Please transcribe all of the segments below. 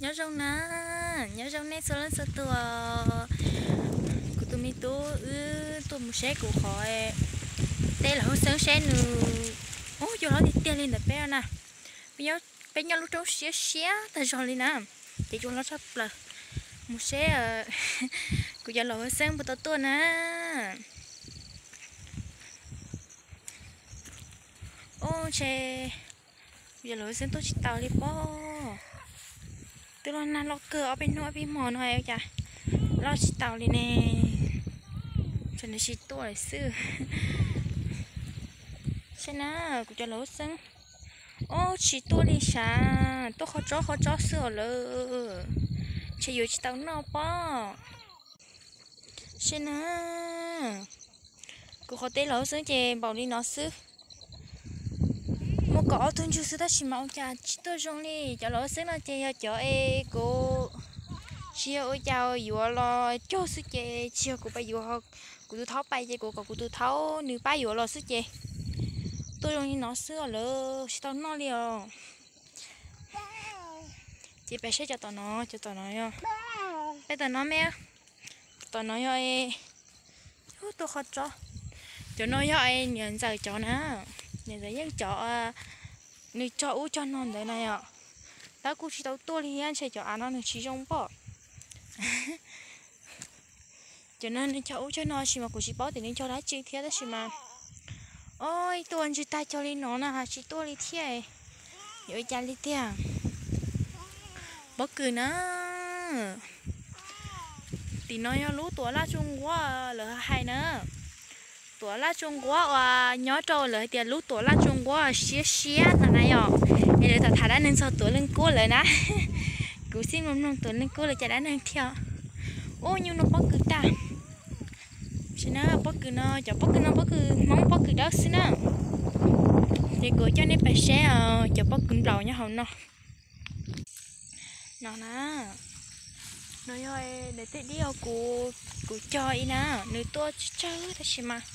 Nyob zoo na, nyob zoo nej txhua leej txhua tus. Kuv tus me tub wb tuaj mus saib kuv qhov tej laus hauv xeeb seb nws, ub, yuav hlob tiag tiag li ntawm peb na. Peb nyob lub roob siab siab tag zog li na, ces yuav hlob tshaj plaws. Mus seb kuv cov laus hauv xeeb puas tau tuaj na. Ub, ntshe kuv cov laus hauv xeeb tuaj tsis taus li pob. Twb los nag los kawg ob peb hnub ob peb hmo no ua cas los tsis taus li ne. Tsam nws tsis tuaj lawm xwb. Saib na, kuv cov laus hauv xeeb, ub, tsis tuaj li sav, tuaj qhov tsob qhov tsob xwb os lawm. Ntshe yuav tsis tau noj pob. Saib na, kuv qhov tej laus hauv xeeb ces npaum li no xwb. Muaj kaum ob tug ntsug xwb tab sis mas ua cas tsis tuaj zoo li. Cov laus hauv xeeb no ces yog cov es kuv tsis yog ua cas yuav los cog xwb ces tsis yog kuv pais yuav, kuv tus thaub pais ces kuv kom kuv tus thaub nws pab yuav los xwb ces tuaj zoo li no xwb os lawm, tsis tau noj li os. Ces peb saib cov tom no, cov tom no yog, peb tom no me, tom no yog, ub, tuaj qhov tsob. Cov no yog niam ntxawm cov na, niam ntxawm Yeej cov, nws cog ub cog no ntawd na yom. Tab kuj tsis tau tuaj li thiab, ntshe cov av no nws tsis zoo pob. Cov no nws cog ub cog no tab sis mas kuv tsis paub tias nws cog dab tsi thiab tab sis mas, o, ib tug ntsig tag cog li no na tsis tuaj li thiab. Yuav ua cas li tiag? Pob kws na. Tim no yog lub tuam laj tsuas nquab lawv hais na. Tuam laj tsuas nquab uas nyob rau lawv hais tias lub tuam laj tsuas nquab siab siab no na yom. Es lawv tham tham dab neeg txog tuam leej kub lawm na. Kuv xij mloog mloog tuam leej kub lawv cov dab neeg thiab. Ub, nyuj no pob kws tag. Saib na, pob kws no, cov pob kws no pob kws Hmoob pob kws dawb xwb na. Ces kuv coj nej pais saib cov pob kws nplaum nyob hauv no. No na, no yog daim tij dib uas kuv, kuv cog ib na, nws tuaj tsawg tsawg tab sis mas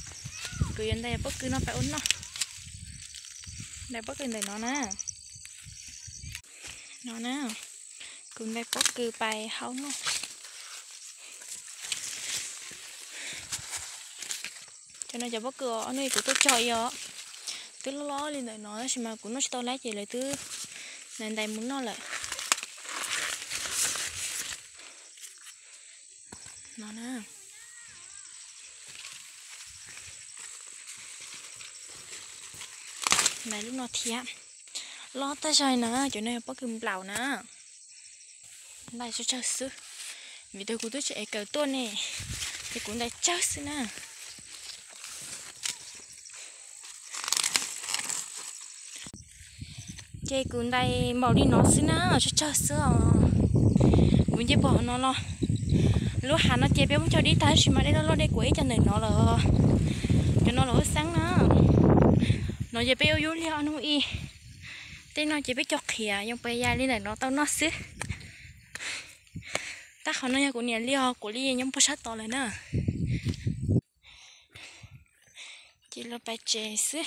kuv yuav ntais pob kws no pais ua noj. Ntais pob kws ntawm no na. No na, kuv ntais pob kws pais hau noj. Cov no cov pob kws ob hnub kuv tuaj cog ib os, twb loj loj li ntawm no tab sis mas kuv noj tsis tau lawm ces lawv twb ntais ntais mus noj lawm. No na, ntais lub no thiab. Loj tag zog na, cov no yog pob kws nplaum na. Ntais tsawg tsawg xwb, vim tias kuv twb tsis es kawm tuaj ne, ces kuv ntais tsawg xwb na. Ces kuv ntais npaum li no xwb na, tsawg tsawg xwb os. Kuv nce puag hauv no los, lub hav no ces peb muab cog dib tag tab sis mas dej loj loj dej kuav ib co ntawm no lawm. Cov no los hauv xeeb na. No ces peb ua yub liag ob hnub ib. Tej no ces peb cog qhiav yoo pas ya li ntawm no tau noj xwb. Tab qhov no yog kuv niam liag, kuv li nyob puag sab tod lawm na. Ces los pais tsev xwb.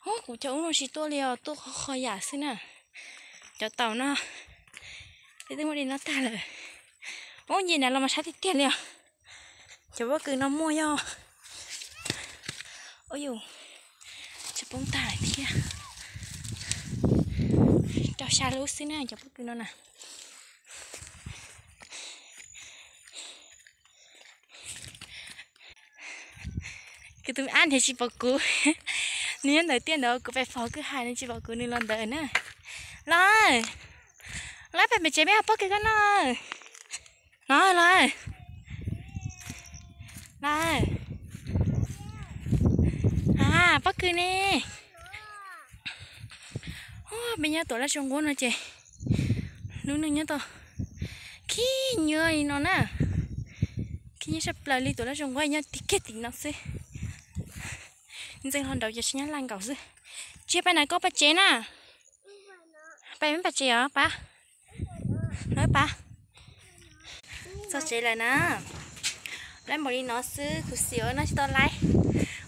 Ub, kuv cog ub no tsis tuaj li os, tuaj qhov yam xwb na. Cov taum no, peb twb muab de noj tag lawm. Ub, nce na los mas sab tiag tiag li os. Cov pob kws no muaj yog, ub yus, tsis poob tag lawm thiab. Rau xya lub xwb na cov pob kws no na. Kuv tus me ab nrhiav tsis pom kuv, nws nyob ntawm tiaj ntawd, kuv pem fov kwj ha nws tsis pom kuv, nws los ntawd na. Los, los pem pem tsev peb ho pob kws koj noj. Los, los, los. A, pob kws ne. Peb nyob tuam laj tsuas nquab no ces lub neej nyob tau khib nyiab li no na. Khib nyiab saj plaws li, tuam laj tsuas nquab nyob tim kiag tim no xwb. Ntxeev hlo nraud ces tsis nyob laj nkaus xwb. Tsis pab na, koj pab tsev na. Pab, pab tsev os pab. Pab, txog tsev lawm na. Laib npaum li no xwb, kuv xim ua noj tsis tau laib.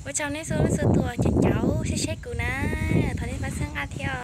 Ua tsaug nej txhua leej txhua tus caum caum saib saib kuv na. Thov nej pab txhawb nqa thiab.